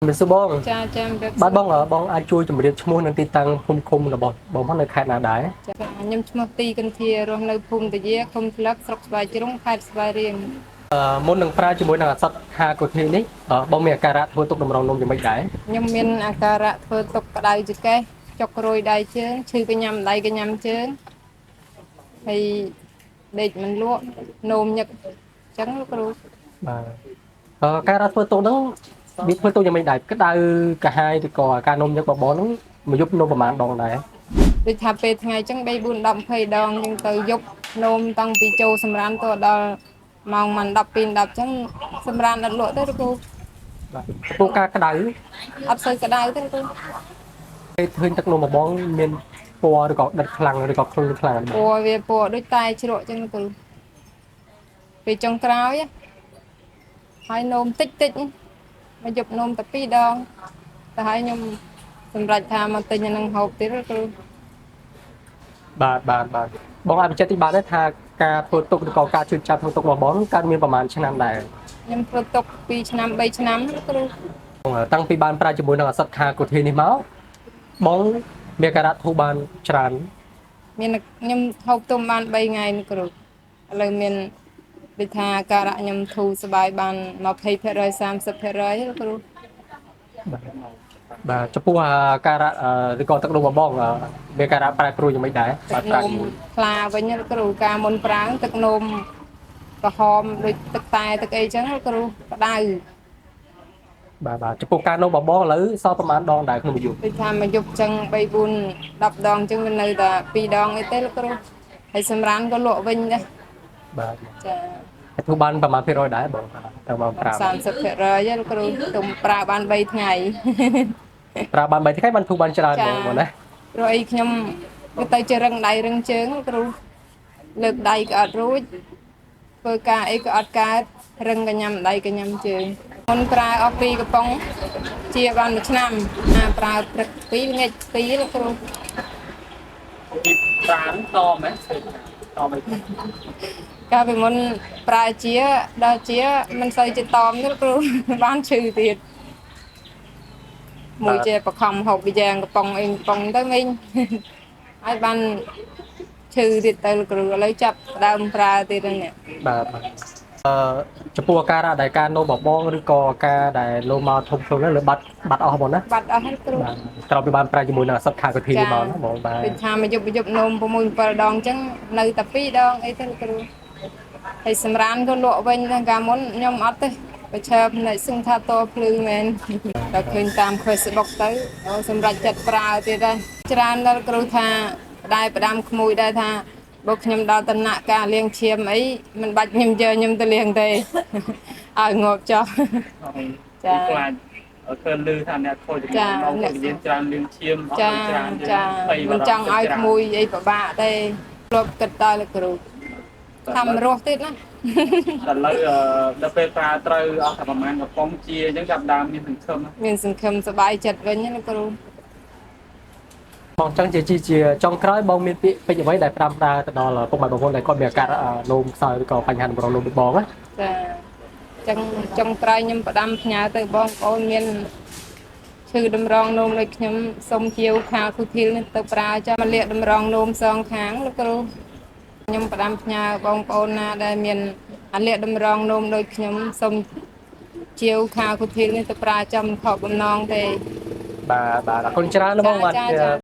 មានសួរបង ចាចាបែប បាទបងបងអាចជួយជម្រាបឈ្មោះនិងទីតាំងភូមិឃុំរបស់បងផងនៅខេត្តណាដែរ ចាខ្ញុំឈ្មោះទីកន្ធារស់នៅភូមិតាយាឃុំថ្លឹកស្រុកស្វាយជ្រុងខេត្តស្វាយរៀង មុននឹងប្រើជាមួយនឹងឱសថហាកូធីនេះបងមានអាការៈធ្វើទុកតម្រងនោមយ៉ាងម៉េចដែរ ខ្ញុំមានអាការៈធ្វើទុកក្តៅចង្កេះចុករយដៃជើងឈឺកញ្ញាំដៃកញ្ញាំជើងហើយដេកមិនលក់នោមញឹកអញ្ចឹងលោកគ្រូ បាទការធ្វើទុកហ្នឹងវាធ្វើទុកយ៉ាងម៉េចដែរក្តៅកាហាយឬក៏អាការនោមញឹករបស់បងហ្នឹងមួយយប់នោមប្រហែលដងដែរ ដូចថាពេលថ្ងៃអញ្ចឹង3 4 10 20ដងអញ្ចឹងទៅយប់នោមតាំងពីចូលសម្រានទៅដល់ម៉ោងម៉ាន់12 10អញ្ចឹងសម្រានអត់លក់ទេលោកគ្រូ បាទចំពោះការក្តៅ អត់សូវក្តៅទេលោកគ្រូ ពេលឃើញទឹកនោមរបស់បងមានពណ៌ឬក៏ដិតខ្លាំងឬក៏ក្លិនខ្លាំងអត់បង ពណ៌វាពណ៌ដូចតែជ្រក់ចឹងគ្រូពេលចុងក្រោយហើយនោមតិចតិចមកយប់នោមតែពីរដងទៅហើយខ្ញុំសម្រេចថាមកទិញអានឹងហូបទៀតគ្រូ បាទបាទបាទបងអាចបញ្ជាក់តិចបានទេថាការធ្វើទុកឬក៏ការជួយចាប់ធ្វើទុករបស់បងកើតមានប្រហែលឆ្នាំដែរ ខ្ញុំធ្វើទុក2ឆ្នាំ3ឆ្នាំគ្រូ បងតាំងពីបានប្រើជាមួយនឹងឱសថខាកូធីនេះមកបងមានការៈធូរបានច្រើន មានខ្ញុំហូបទុំបាន3ថ្ងៃនេះគ្រូឥឡូវមានដូចថាការៈខ្ញុំធូរស្បើយបាន20% 30%គ្រូ បាទបាទចំពោះអាការៈឬក៏ទឹកនោមរបស់បងមានការៈប្រែប្រួលយ៉ាងម៉េចដែរ ទឹក បាទប្រើ នោម ជាមួយ ថ្លាវិញណាលោកគ្រូការមុនប្រាងទឹកនោមក្រហមដូចទឹកតែទឹកអីចឹងលោកគ្រូក្តៅ បាទបាទចំពោះការនោមរបស់បងឥឡូវសល់ប្រហែលដងដែរក្នុងមួយយប់ ដូចថាមកយប់ចឹង3 4 10ដងចឹងវានៅតែ2ដងអីទេលោកគ្រូហើយសម្រានក៏លក់វិញដែរ បាទ ចា ហើយធូរបានប្រហែលភាគរយដែរបងតាំងមកប្រើ 30%ហ៎លោកគ្រូទុំប្រើបាន3ថ្ងៃ ប្រើបាន3ថ្ងៃបានធូរបានច្រើន ចា បងបងណា ព្រោះអីខ្ញុំវាទៅជារឹងដៃរឹងជើងលោកគ្រូលើកដៃក៏អត់រួចធ្វើការអីក៏អត់កើតរឹងក៏ញ៉ាំដៃក៏ញ៉ាំជើងមុនប្រើអស់ពីរកំប៉ុងជាបានមួយឆ្នាំអាប្រើព្រឹកពីរល្ងាចពីរលោកគ្រូ ពីប្រានតមហ៎តមអី កាលពីមុនប្រើជាដល់ជាមិនសូវជាតមទេលោកគ្រូ បានឈឺទៀតមួយជាបខំហូបពីយ៉ាងកំប៉ុងអីកំប៉ុងទៅវិញ ហើយបានឈឺទៀតទៅលោកគ្រូឥឡូវចាប់ផ្ដើមប្រើទៀតហ្នឹងនេះ បាទបាទអឺចំពោះអាការៈដែលការនោមបបងឬក៏ការដែលលោមកធំខ្លួនហ្នឹងលើបាត់បាត់អស់បងណា បាត់អស់ហើយគ្រូ បាទក្រោយពីបានប្រើជាមួយនឹងឱសថខាកូធីនេះមកណាបងបាទ ដូចថាមកយប់មកយប់នោម6 7ដងអញ្ចឹងនៅតែ2ដងអីទៅលោកគ្រូហើយសម្រានក៏លក់វិញដែរកាលមុនខ្ញុំអត់ទេប្រឈើភ្នែកសឹងថាតភ្លឺមែនតែឃើញតាម Facebook ទៅអូសម្រាប់ចិត្តប្រើទៀតដែរច្រើនដល់គ្រូថាផ្ដាយផ្ដាំក្មួយដែរថាបើខ្ញុំដល់តំណាក់ការលាងឈាមអីមិនបាច់ខ្ញុំយកខ្ញុំទៅលាងទេ ឲ្យងាប់ចោះ ចា ខ្លាចឃើញឮថាអ្នកខូចជំ ចា ងឺ អ្នក មករៀនច្រើនលឿងឈាមអស់ ចា ច្រើន ចាមិនចង់ឲ្យក្មួយអីពិបាកទេធ្លាប់គិតដល់លោកគ្រូធ្វើរស់ទៀតណា ដល់ឡូវដល់ពេលប្រើត្រូវអស់តែប្រហែលកំប៉ុងជាអញ្ចឹងចាប់ដើមមានសង្ឃឹម មានសង្ឃឹមសប្បាយចិត្តវិញណាលោកគ្រូ បងចង់ជាជាជាចុងក្រោយបងមានពាក្យពេចន៍អ្វីដែលប្រាំប្រើទៅដល់ពុកម៉ែបងប្អូនដែលគាត់មានអាការៈនោមខ្សោយឬក៏បញ្ហាតម្រងនោមដូចបងណា ចាចឹងចុងក្រោយខ្ញុំផ្ដាំផ្ញើទៅបងប្អូនមានឈឺតម្រងនោមដូចខ្ញុំសូមជាវខាវគូធីលនេះទៅប្រើចាំមកលាកតម្រងនោមសងខាងលោកគ្រូខ្ញុំផ្ដាំផ្ញើបងប្អូនណាដែលមានអាលាកតម្រងនោមដូចខ្ញុំសូមជាវខាវគូធីលនេះទៅប្រើចាំមិនខកបំណងទេ បាទបាទអរគុណច្រើនណាស់បងបាទ ចាចា